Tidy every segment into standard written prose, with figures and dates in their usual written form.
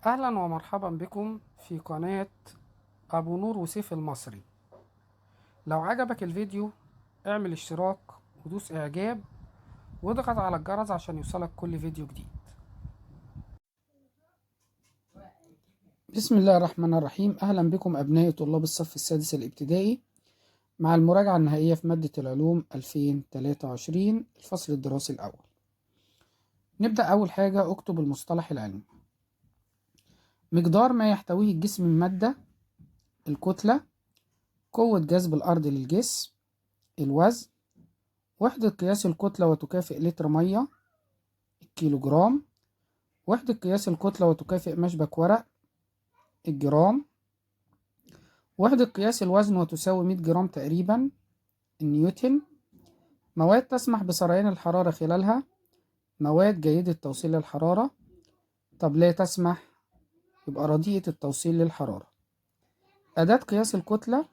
أهلا ومرحبا بكم في قناة أبو نور وسيف المصري. لو عجبك الفيديو اعمل اشتراك ودوس إعجاب واضغط على الجرس عشان يوصلك كل فيديو جديد. بسم الله الرحمن الرحيم. أهلا بكم أبنائي طلاب الصف السادس الابتدائي مع المراجعة النهائية في مادة العلوم 2023 الفصل الدراسي الأول. نبدأ أول حاجة، اكتب المصطلح العلمي. مقدار ما يحتويه الجسم من مادة، الكتلة، قوة جذب الأرض للجسم، الوزن، وحدة قياس الكتلة وتكافئ لتر مية، الكيلوجرام، وحدة قياس الكتلة وتكافئ مشبك ورق، الجرام، وحدة قياس الوزن وتساوي 100 جرام تقريبا، النيوتن، مواد تسمح بسريان الحرارة خلالها، مواد جيدة توصيل الحرارة. طب لا تسمح يبقى رديئة التوصيل للحرارة. أداة قياس الكتلة،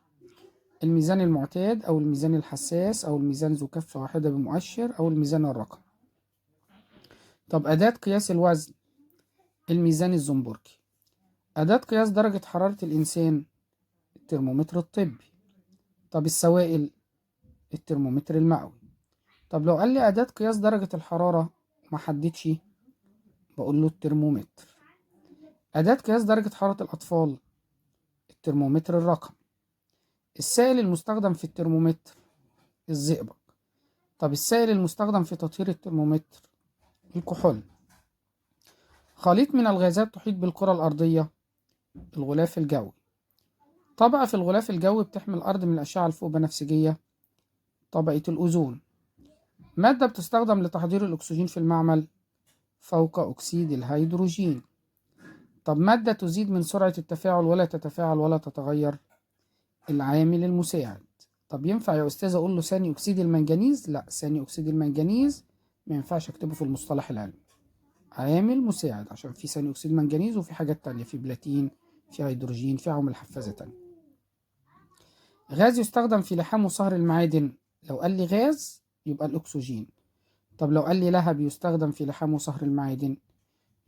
الميزان المعتاد أو الميزان الحساس أو الميزان ذو كفة واحدة بمؤشر أو الميزان الرقمي. طب أداة قياس الوزن، الميزان الزنبركي. أداة قياس درجة حرارة الإنسان، الترمومتر الطبي. طب السوائل، الترمومتر المئوي. طب لو قال لي أداة قياس درجة الحرارة ما حددش، بقول له الترمومتر. أداة قياس درجة حرارة الأطفال، الترمومتر الرقمي. السائل المستخدم في الترمومتر، الزئبق. طب السائل المستخدم في تطهير الترمومتر، الكحول. خليط من الغازات تحيط بالكرة الأرضية، الغلاف الجوي. طبقة في الغلاف الجوي بتحمي الأرض من الأشعة الفوق بنفسجية، طبقة الأوزون. مادة بتستخدم لتحضير الأكسجين في المعمل، فوق أكسيد الهيدروجين. طب مادة تزيد من سرعة التفاعل ولا تتفاعل ولا تتغير، العامل المساعد. طب ينفع يا أستاذ أقول له ثاني أكسيد المنجنيز؟ لا، ثاني أكسيد المنجنيز ما ينفعش أكتبه في المصطلح العلمي. عامل مساعد عشان في ثاني أكسيد منجنيز وفي حاجات تانية، في بلاتين، في هيدروجين، في عوامل حفازة تانية. غاز يستخدم في لحام وصهر المعادن، لو قال لي غاز يبقى الأكسجين. طب لو قال لي لهب يستخدم في لحام وصهر المعادن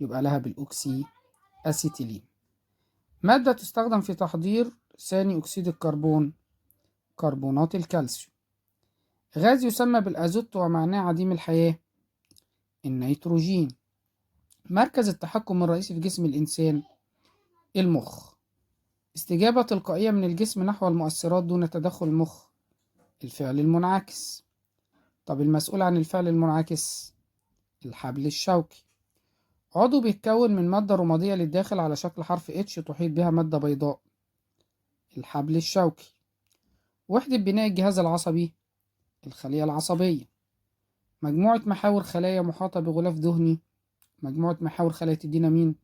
يبقى لهب الأكسي أسيتيلين. مادة تستخدم في تحضير ثاني أكسيد الكربون، كربونات الكالسيوم. غاز يسمى بالأزوت ومعناه عديم الحياة، النيتروجين. مركز التحكم الرئيسي في جسم الإنسان، المخ. استجابة تلقائية من الجسم نحو المؤثرات دون تدخل المخ، الفعل المنعكس. طب المسؤول عن الفعل المنعكس، الحبل الشوكي. عضو بيتكون من مادة رمادية للداخل على شكل حرف اتش تحيط بها مادة بيضاء، الحبل الشوكي. وحدة بناء الجهاز العصبي، الخلية العصبية. مجموعة محاور خلايا محاطة بغلاف دهني، مجموعة محاور خلايا تدينا مين؟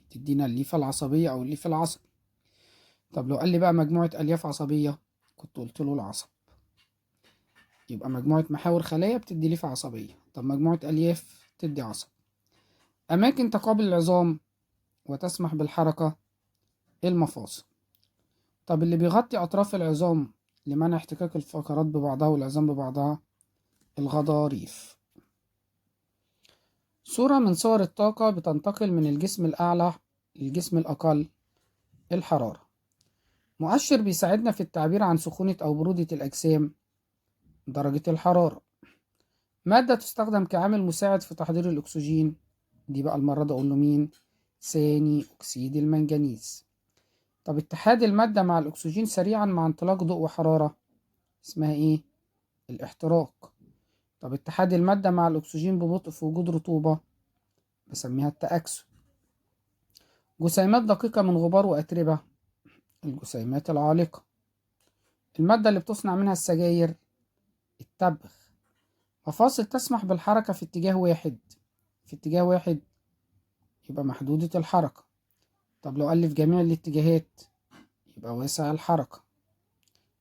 تدينا الليفة العصبية أو الليف العصبي. طب لو قال لي بقى مجموعة ألياف عصبية كنت قلت له العصب. يبقى مجموعة محاور خلايا بتدي ليفة عصبية، طب مجموعة ألياف تدي عصب. أماكن تقابل العظام وتسمح بالحركة، المفاصل. طب اللي بيغطي أطراف العظام لمنع احتكاك الفقرات ببعضها والعظام ببعضها، الغضاريف. صورة من صور الطاقة بتنتقل من الجسم الأعلى للجسم الأقل، الحرارة. مؤشر بيساعدنا في التعبير عن سخونة أو برودة الأجسام، درجة الحرارة. مادة تستخدم كعامل مساعد في تحضير الأكسجين، دي بقى المرة دي أقول له مين؟ ثاني أكسيد المنجنيز. طب اتحاد المادة مع الأكسجين سريعا مع انطلاق ضوء وحرارة، اسمها إيه؟ الاحتراق. طب اتحاد المادة مع الأكسجين ببطء في وجود رطوبة، بسميها التأكسد. جسيمات دقيقة من غبار وأتربة، الجسيمات العالقة. المادة اللي بتصنع منها السجاير، التبغ. مفاصل تسمح بالحركة في اتجاه واحد، في اتجاه واحد يبقى محدودة الحركة. طب لو قال لي في جميع الاتجاهات يبقى واسع الحركة.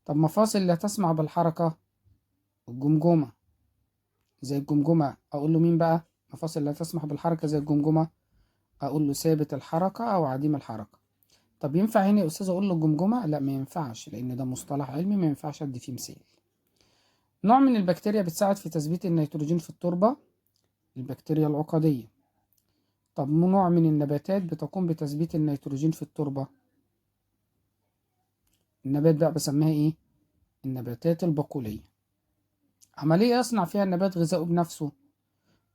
طب مفاصل لا تسمح بالحركة، الجمجمة، زي الجمجمة أقول له مين بقى؟ مفاصل لا تسمح بالحركة زي الجمجمة أقول له ثابت الحركة أو عديم الحركة. طب ينفع هنا يا أستاذ أقول له الجمجمة؟ لا ما ينفعش، لأن ده مصطلح علمي ما ينفعش أدي فيه مثال. نوع من البكتيريا بتساعد في تثبيت النيتروجين في التربة، البكتيريا العقدية. طب نوع من النباتات بتقوم بتثبيت النيتروجين في التربة؟ النبات ده بسميها ايه؟ النباتات البقولية. عملية يصنع فيها النبات غذائه بنفسه؟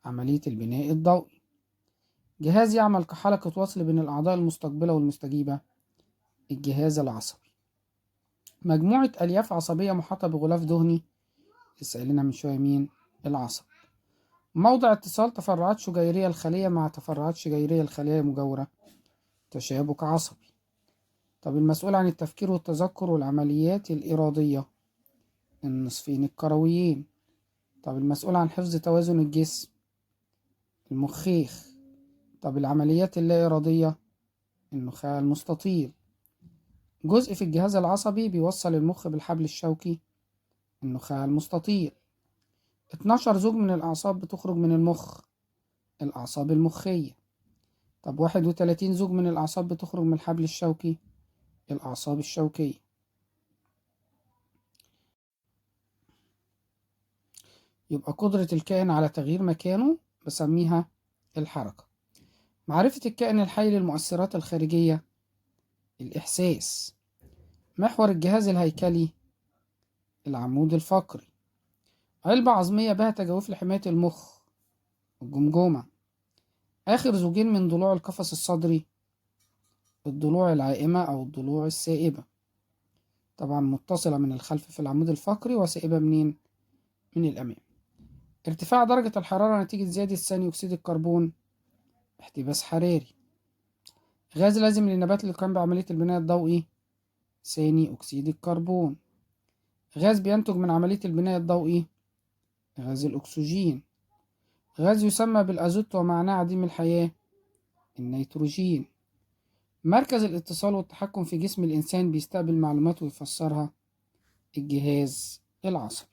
عملية البناء الضوئي. جهاز يعمل كحلقة وصل بين الأعضاء المستقبلة والمستجيبة؟ الجهاز العصبي. مجموعة ألياف عصبية محاطة بغلاف دهني؟ لسه قايلينها من شوية، مين؟ العصب. موضع اتصال تفرعات شجيرية الخلية مع تفرعات شجيرية الخلية المجاورة؟ تشابك عصبي. طب المسؤول عن التفكير والتذكر والعمليات الإرادية؟ النصفين الكرويين. طب المسؤول عن حفظ توازن الجسم؟ المخيخ. طب العمليات اللا إرادية؟ النخاع المستطيل. جزء في الجهاز العصبي بيوصل المخ بالحبل الشوكي؟ النخاع المستطيل. 12 زوج من الأعصاب بتخرج من المخ؟ الأعصاب المخية. طب 31 زوج من الأعصاب بتخرج من الحبل الشوكي؟ الأعصاب الشوكية. يبقى قدرة الكائن على تغيير مكانه بسميها الحركة. معرفة الكائن الحي للمؤثرات الخارجية؟ الإحساس. محور الجهاز الهيكلي؟ العمود الفقري. علبة عظمية بها تجاويف لحماية المخ؟ الجمجمة. آخر زوجين من ضلوع القفص الصدري؟ الضلوع العائمة أو الضلوع السائبة، طبعا متصلة من الخلف في العمود الفقري وسائبة منين؟ من الأمام. ارتفاع درجة الحرارة نتيجة زيادة ثاني أكسيد الكربون؟ احتباس حراري. غاز لازم للنبات اللي قام بعملية البناء الضوئي؟ ثاني أكسيد الكربون. غاز بينتج من عملية البناء الضوئي؟ غاز الأكسجين. غاز يسمى بالأزوت ومعناه عديم الحياة؟ النيتروجين. مركز الاتصال والتحكم في جسم الإنسان بيستقبل معلومات ويفسرها؟ الجهاز العصبي.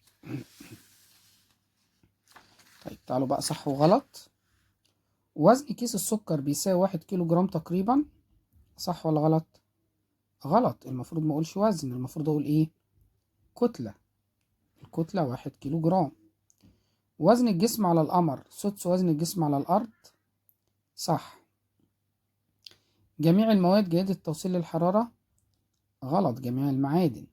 طيب تعالوا بقى صح وغلط. وزن كيس السكر بيساوي 1 كيلو جرام تقريبا، صح ولا غلط؟ غلط. المفروض ما اقولش وزن، المفروض اقول ايه؟ كتلة. الكتلة 1 كيلو جرام. وزن الجسم على القمر سدس وزن الجسم على الأرض، صح. جميع المواد جيدة التوصيل للحرارة، غلط، جميع المعادن.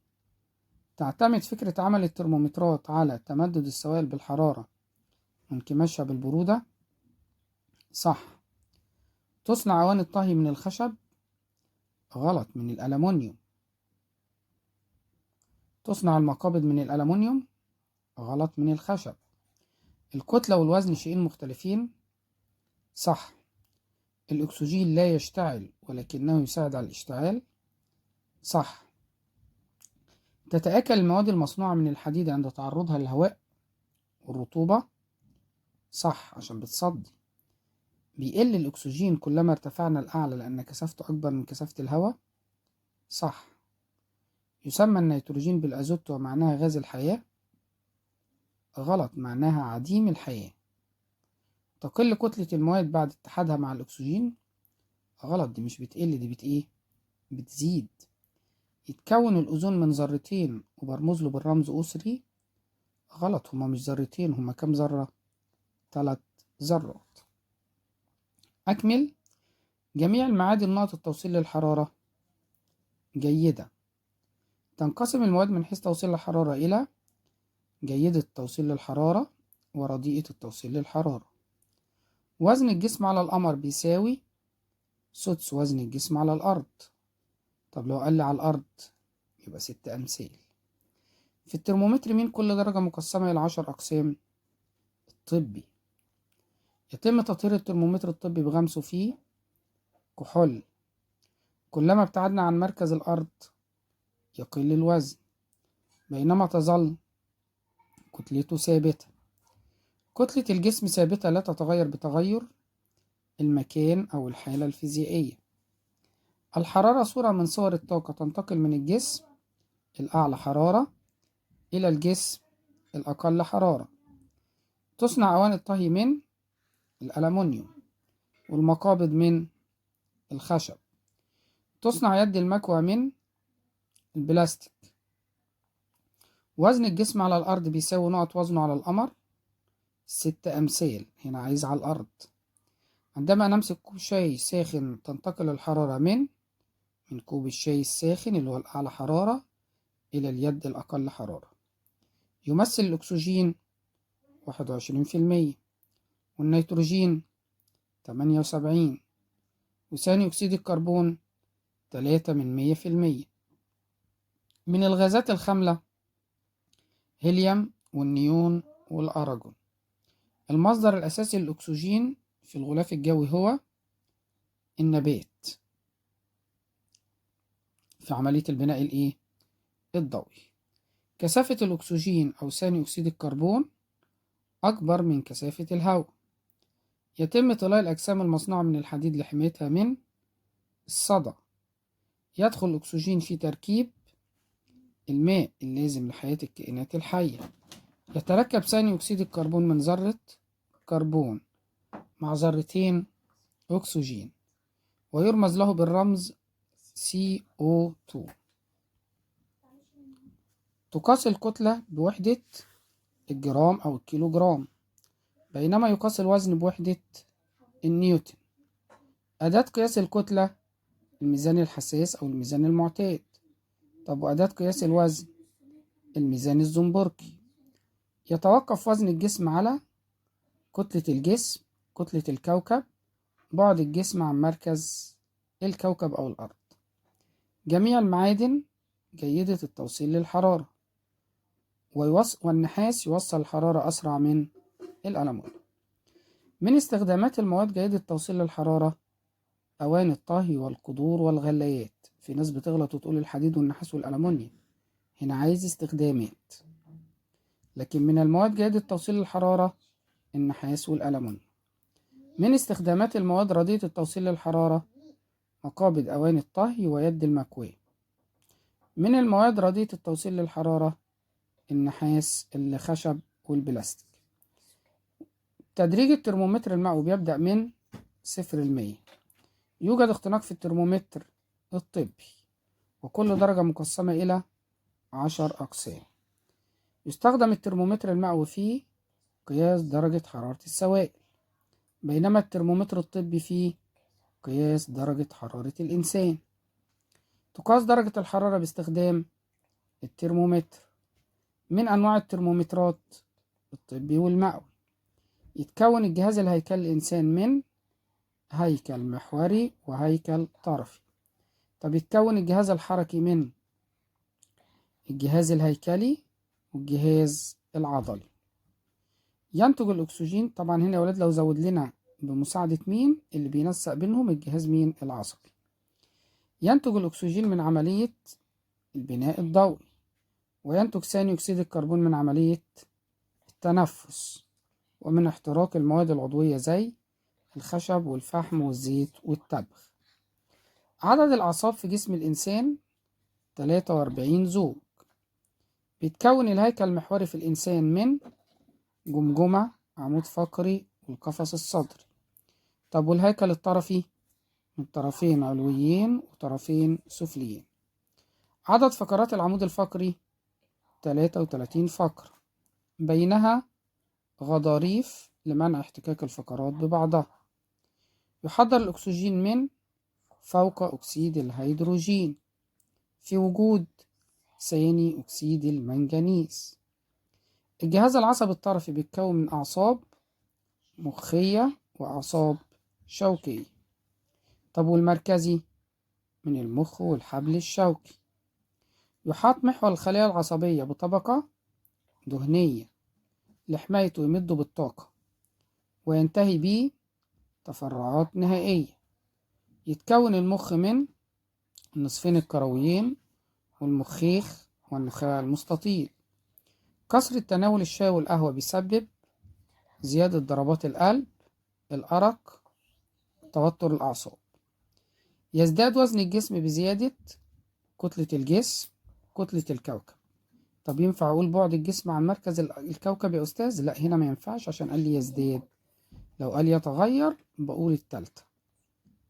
تعتمد فكرة عمل الترمومترات على تمدد السوائل بالحرارة وانكماشها بالبرودة، صح. تصنع أواني الطهي من الخشب، غلط، من الألمنيوم. تصنع المقابض من الألمنيوم، غلط، من الخشب. الكتلة والوزن شيئين مختلفين، صح. الأكسجين لا يشتعل ولكنه يساعد على الاشتعال، صح. تتآكل المواد المصنوعة من الحديد عند تعرضها للهواء والرطوبة، صح، عشان بتصدي. بيقل الأكسجين كلما ارتفعنا الأعلى لأن كثافته أكبر من كثافة الهواء، صح. يسمى النيتروجين بالأزوت ومعناها غاز الحياة، غلط، معناها عديم الحياة. تقل كتلة المواد بعد اتحادها مع الأكسجين، غلط، دي مش بتقل، دي بت إيه؟ بتزيد. يتكون الأوزون من ذرتين وبرمز له بالرمز O3، غلط، هما مش ذرتين، هما كام ذرة؟ 3 ذرات. أكمل. جميع المعادن نقط التوصيل للحرارة جيدة. تنقسم المواد من حيث توصيل الحرارة إلى جيدة التوصيل للحرارة ورديئة التوصيل للحرارة. وزن الجسم على القمر بيساوي سدس وزن الجسم على الأرض. طب لو قال لي على الأرض يبقى 6 أمثال. في الترمومتر مين كل درجة مقسمة إلى 10 أقسام؟ الطبي. يتم تطهير الترمومتر الطبي بغمسه فيه كحول. كلما ابتعدنا عن مركز الأرض يقل الوزن، بينما تظل كتلته ثابتة. كتلة الجسم ثابتة لا تتغير بتغير المكان أو الحالة الفيزيائية. الحرارة صورة من صور الطاقة تنتقل من الجسم الأعلى حرارة إلى الجسم الأقل حرارة. تصنع أواني الطهي من الألمنيوم والمقابض من الخشب. تصنع يد المكوى من البلاستيك. وزن الجسم على الأرض بيساوي نقط وزنه على القمر 6 أمثال، هنا عايز على الأرض. عندما نمسك كوب شاي ساخن تنتقل الحرارة من كوب الشاي الساخن اللي هو الأعلى حرارة إلى اليد الأقل حرارة. يمثل الأكسجين 21%، والنيتروجين 78، وثاني أكسيد الكربون 3%. من الغازات الخاملة هيليوم والنيون والأرجون. المصدر الأساسي للأكسجين في الغلاف الجوي هو النبات في عملية البناء الإيه؟ الضوئي. كثافة الأكسجين أو ثاني أكسيد الكربون أكبر من كثافة الهواء. يتم طلاء الأجسام المصنوعة من الحديد لحمايتها من الصدى. يدخل الأكسجين في تركيب الماء اللازم لحياة الكائنات الحية. يتركب ثاني أكسيد الكربون من ذرة كربون مع ذرتين أكسجين، ويرمز له بالرمز CO2. تقاس الكتلة بوحدة الجرام أو الكيلوجرام، بينما يقاس الوزن بوحدة النيوتن. أداة قياس الكتلة الميزان الحساس أو الميزان المعتاد. طب وأداة قياس الوزن الميزان الزنبركي. يتوقف وزن الجسم على كتلة الجسم، كتلة الكوكب، بعد الجسم عن مركز الكوكب أو الأرض. جميع المعادن جيدة التوصيل للحرارة، والنحاس يوصل الحرارة أسرع من الألمونيوم. من استخدامات المواد جيدة التوصيل للحرارة أواني الطهي والقدور والغلايات. في ناس بتغلط وتقول الحديد والنحاس والألمونيوم، هنا عايز استخدامات. لكن من المواد جيدة التوصيل للحرارة النحاس والألمونيوم. من استخدامات المواد رديئة التوصيل للحرارة مقابض أواني الطهي ويد المكواة. من المواد رديئة التوصيل للحرارة النحاس، الخشب والبلاستيك. تدريج الترمومتر المئوي بيبدأ من 0 ل100. يوجد اختناق في الترمومتر الطبي، وكل درجة مقسمة إلى 10 أقسام. يستخدم الترمومتر المئوي في قياس درجة حرارة السوائل، بينما الترمومتر الطبي في قياس درجة حرارة الإنسان. تقاس درجة الحرارة باستخدام الترمومتر. من أنواع الترمومترات الطبي والمئوي. يتكون الجهاز الهيكلي للإنسان من هيكل محوري وهيكل طرفي. طب يتكون الجهاز الحركي من الجهاز الهيكلي والجهاز العضلي. ينتج الأكسجين، طبعا هنا يا ولاد لو زود لنا بمساعدة مين اللي بينسق بينهم؟ الجهاز مين؟ العصبي. ينتج الأكسجين من عملية البناء الضوئي، وينتج ثاني أكسيد الكربون من عملية التنفس، ومن احتراق المواد العضوية زي الخشب والفحم والزيت والتبغ. عدد الأعصاب في جسم الإنسان 43 زوج. بيتكون الهيكل المحوري في الإنسان من جمجمة، عمود فقري، والقفص الصدري. طب والهيكل الطرفي من طرفين علويين وطرفين سفليين. عدد فقرات العمود الفقري 33 فقرة، بينها غضاريف لمنع احتكاك الفقرات ببعضها. يحضر الأكسجين من فوق أكسيد الهيدروجين في وجود ثاني أكسيد المنجنيز. الجهاز العصبي الطرفي بيتكون من أعصاب مخية وأعصاب شوكية. طب والمركزي من المخ والحبل الشوكي. يحاط محور الخلايا العصبية بطبقة دهنية لحمايته يمده بالطاقة، وينتهي به تفرعات نهائية. يتكون المخ من النصفين الكرويين والمخيخ والنخاع المستطيل. كثرة تناول الشاي والقهوة بيسبب زيادة ضربات القلب، الأرق، توتر الأعصاب. يزداد وزن الجسم بزيادة كتلة الجسم، كتلة الكوكب. طب ينفع أقول بعد الجسم عن مركز الكوكب يا أستاذ؟ لا، هنا ما ينفعش عشان قال لي يزداد. لو قال يتغير بقول التالتة،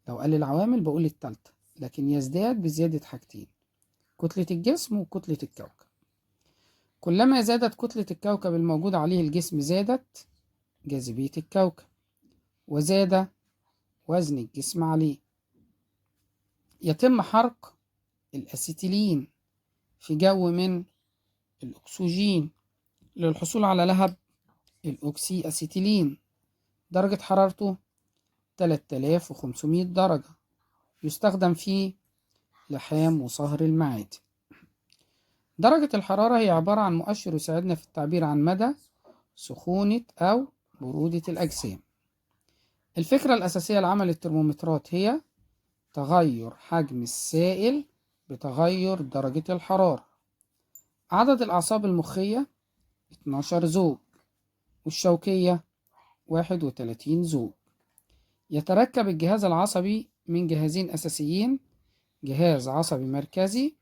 لو قال العوامل بقول التالتة، لكن يزداد بزيادة حاجتين، كتلة الجسم وكتلة الكوكب. كلما زادت كتلة الكوكب الموجود عليه الجسم زادت جاذبية الكوكب وزاد وزن الجسم عليه. يتم حرق الأسيتيلين في جو من الأكسجين للحصول على لهب الأوكسي أسيتيلين، درجة حرارته 3500 درجة، يستخدم في لحام وصهر المعادن. درجة الحرارة هي عبارة عن مؤشر يساعدنا في التعبير عن مدى سخونة أو برودة الأجسام. الفكرة الأساسية لعمل الترمومترات هي تغير حجم السائل بتغير درجة الحرارة. عدد الأعصاب المخية 12 زوج، والشوكية 31 زوج. يتركب الجهاز العصبي من جهازين أساسيين، جهاز عصبي مركزي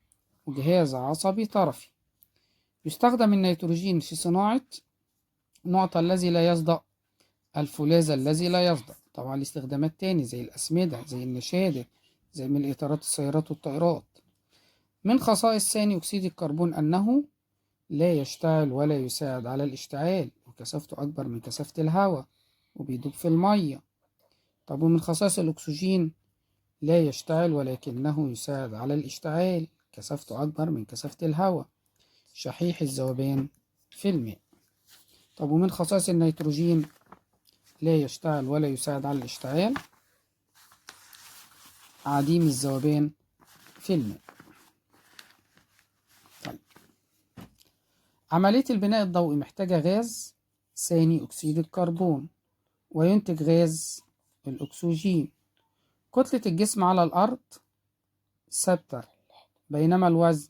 وجهاز عصبي طرفي. يستخدم النيتروجين في صناعة نقطة الذي لا يصدأ، الفولاذ الذي لا يصدأ. طبعا الاستخدامات تاني زي الأسمدة، زي النشادر، زي من الإطارات السيارات والطائرات. من خصائص ثاني أكسيد الكربون أنه لا يشتعل ولا يساعد على الاشتعال، وكثافته أكبر من كثافة الهواء، وبيدوب في المية. طب ومن خصائص الأكسجين لا يشتعل ولكنه يساعد على الاشتعال، كثافته أكبر من كثافة الهواء، شحيح الذوبان في الماء. طب ومن خصائص النيتروجين لا يشتعل ولا يساعد على الاشتعال، عديم الذوبان في الماء. طيب، عملية البناء الضوئي محتاجة غاز ثاني أكسيد الكربون وينتج غاز الأكسجين. كتلة الجسم على الأرض ثابتة بينما الوزن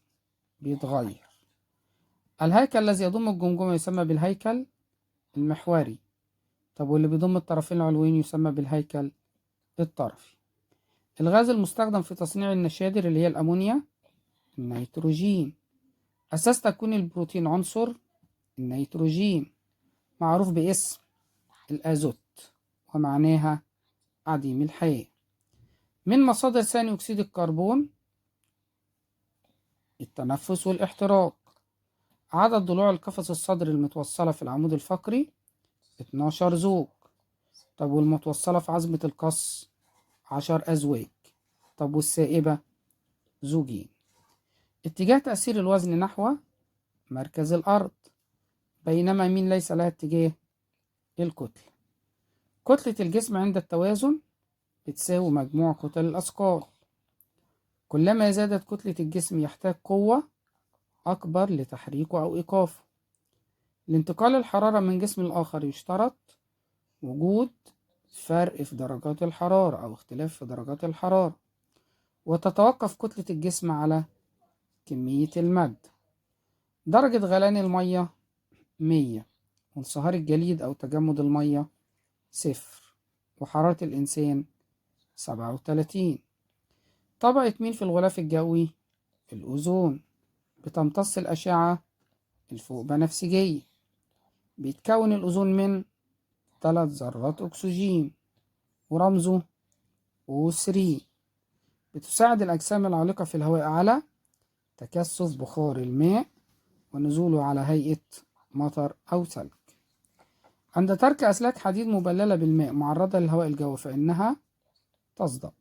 بيتغير. الهيكل الذي يضم الجمجمة يسمى بالهيكل المحوري. طب واللي بيضم الطرفين العلويين يسمى بالهيكل الطرفي. الغاز المستخدم في تصنيع النشادر اللي هي الأمونيا النيتروجين. أساس تكوين البروتين عنصر النيتروجين، معروف باسم الأزوت ومعناها عديم الحياة. من مصادر ثاني أكسيد الكربون التنفس والاحتراق. عدد ضلوع القفص الصدري المتوصلة في العمود الفقري 12 زوج. طب والمتوصلة في عظمة القص 10 أزواج. طب والسائبة زوجين. اتجاه تأثير الوزن نحو مركز الأرض، بينما مين ليس لها اتجاه؟ الكتلة. كتلة الجسم عند التوازن بتساوي مجموع كتل الأثقال. كلما زادت كتلة الجسم يحتاج قوة أكبر لتحريكه أو إيقافه. لانتقال الحرارة من جسم الآخر يشترط وجود فرق في درجات الحرارة أو اختلاف في درجات الحرارة، وتتوقف كتلة الجسم على كمية المادة. درجة غليان المية 100، وانصهار الجليد أو تجمد المية 0، وحرارة الإنسان 37. طبقة مين في الغلاف الجوي؟ الأوزون. بتمتص الأشعة الفوق بنفسجية. بيتكون الأوزون من 3 ذرات أكسجين ورمزه O3. بتساعد الأجسام العالقة في الهواء على تكثف بخار الماء ونزوله على هيئة مطر أو ثلج. عند ترك أسلاك حديد مبللة بالماء معرضة للهواء الجوي فإنها تصدأ.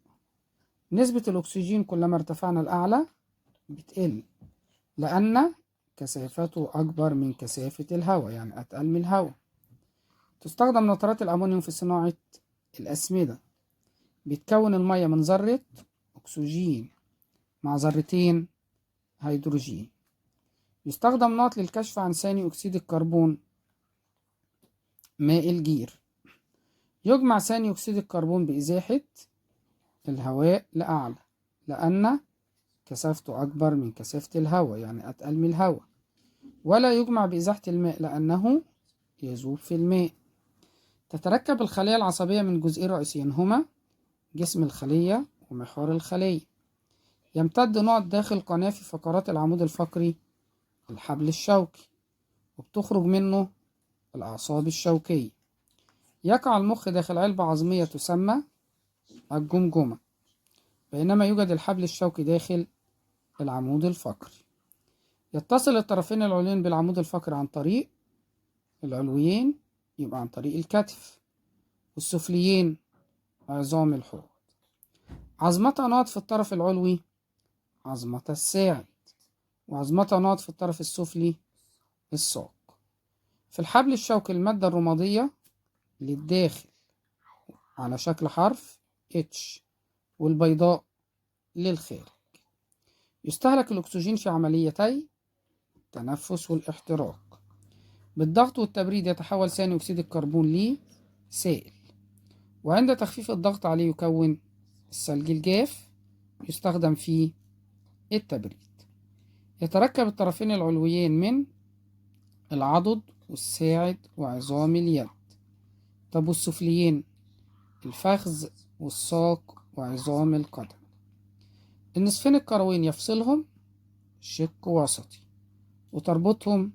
نسبة الأكسجين كلما ارتفعنا الأعلى بتقل، لأن كثافته أكبر من كثافة الهواء، يعني أتقل من الهواء. تستخدم نترات الأمونيوم في صناعة الأسمدة. بيتكون المية من ذرة أكسجين مع ذرتين هيدروجين. يستخدم نقط للكشف عن ثاني أكسيد الكربون ماء الجير. يجمع ثاني أكسيد الكربون بإزاحة الهواء لأعلى، لأن كثافته أكبر من كثافة الهواء، يعني أتقل من الهواء. ولا يجمع بإزاحة الماء لأنه يذوب في الماء. تتركب الخلية العصبية من جزئين رئيسيين هما جسم الخلية ومحور الخلية. يمتد نقط داخل قناة في فقرات العمود الفقري الحبل الشوكي، وبتخرج منه الأعصاب الشوكية. يقع المخ داخل علبة عظمية تسمى الجمجمة، بينما يوجد الحبل الشوكي داخل العمود الفقري. يتصل الطرفين العلويين بالعمود الفقري عن طريق العلويين، يبقى عن طريق الكتف، والسفليين عظام الحوض. عظمتها نقط في الطرف العلوي، عظمة الساعد. وعظمتها نقط في الطرف السفلي، الساق. في الحبل الشوكي المادة الرمادية للداخل على شكل حرف H، والبيضاء للخارج. يستهلك الأكسجين في عمليتي التنفس والاحتراق. بالضغط والتبريد يتحول ثاني أكسيد الكربون لسائل، وعند تخفيف الضغط عليه يكون الثلج الجاف، يستخدم في التبريد. يتركب الطرفين العلويين من العضد والساعد وعظام اليد. طب والسفليين؟ الفخذ والساق وعظام القدم. النصفين الكرويين يفصلهم شق وسطي، وتربطهم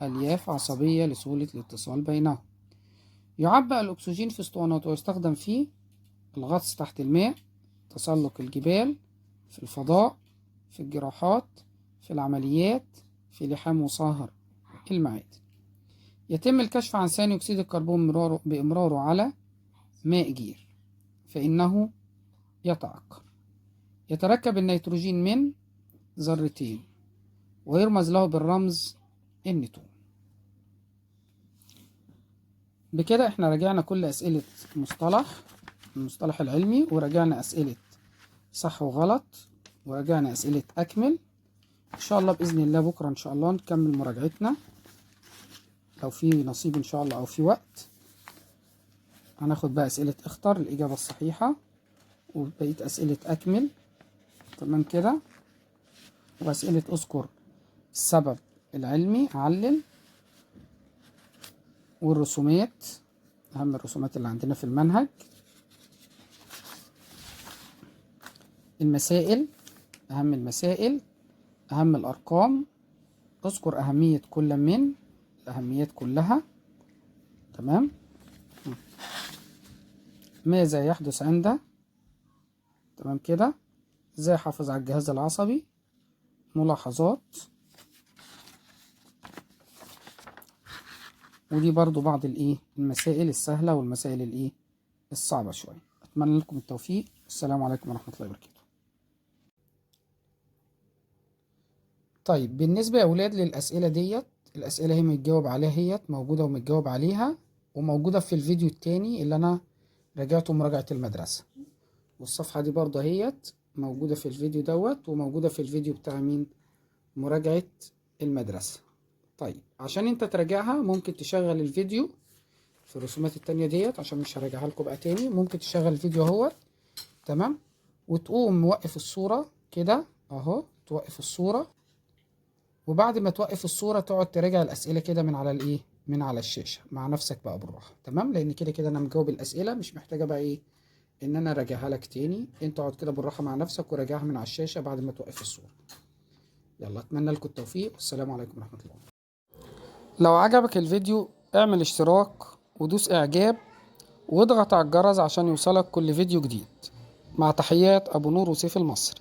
ألياف عصبية لسهولة الاتصال بينهم. يعبأ الأكسجين في اسطوانات ويستخدم في الغطس تحت الماء، تسلق الجبال، في الفضاء، في الجراحات، في العمليات، في لحام وصهر المعادن. يتم الكشف عن ثاني أكسيد الكربون بإمراره على ماء جير فإنه يتعكر. يتركب النيتروجين من ذرتين ويرمز له بالرمز N2. بكده احنا راجعنا كل أسئلة المصطلح العلمي، وراجعنا أسئلة صح وغلط، وراجعنا أسئلة أكمل. إن شاء الله بإذن الله بكرة إن شاء الله نكمل مراجعتنا لو في نصيب إن شاء الله أو في وقت. هناخد بقى أسئلة اختر الإجابة الصحيحة، وبقية أسئلة أكمل، تمام كده، وأسئلة أذكر السبب العلمي علل، والرسومات، أهم الرسومات اللي عندنا في المنهج، المسائل، أهم المسائل، أهم الأرقام، أذكر أهمية كل من الأهميات كلها، تمام. ماذا يحدث عند، تمام كده، ازاي احافظ على الجهاز العصبي، ملاحظات، ودي برضو بعض الايه المسائل السهلة والمسائل الايه الصعبة شوية. اتمنى لكم التوفيق. السلام عليكم ورحمة الله وبركاته. طيب بالنسبة يا اولاد للأسئلة ديت، الأسئلة هي متجاوب عليها، هيت موجودة ومتجاوب عليها، وموجودة في الفيديو التاني اللي انا راجعته مراجعة المدرسة، والصفحة دي برضه هيت موجودة في الفيديو دوت، وموجودة في الفيديو بتاع مين؟ مراجعة المدرسة. طيب عشان انت تراجعها ممكن تشغل الفيديو في الرسومات التانية ديت، عشان مش هراجعها لكم بقى تاني. ممكن تشغل الفيديو اهوت، تمام، وتقوم موقف الصورة كده اهو، توقف الصورة، وبعد ما توقف الصورة تقعد تراجع الأسئلة كده من على الايه، من على الشاشة مع نفسك بقى بالراحة، تمام، لأن كده كده أنا مجاوب الأسئلة، مش محتاجة بقى ايه إن أنا أراجعها لك تاني. أنت اقعد كده بالراحة مع نفسك وراجعها من على الشاشة بعد ما توقف الصورة. يلا أتمنى لكم التوفيق، والسلام عليكم ورحمة الله. لو عجبك الفيديو اعمل اشتراك ودوس إعجاب واضغط على الجرس عشان يوصلك كل فيديو جديد. مع تحيات أبو نور وسيف المصري.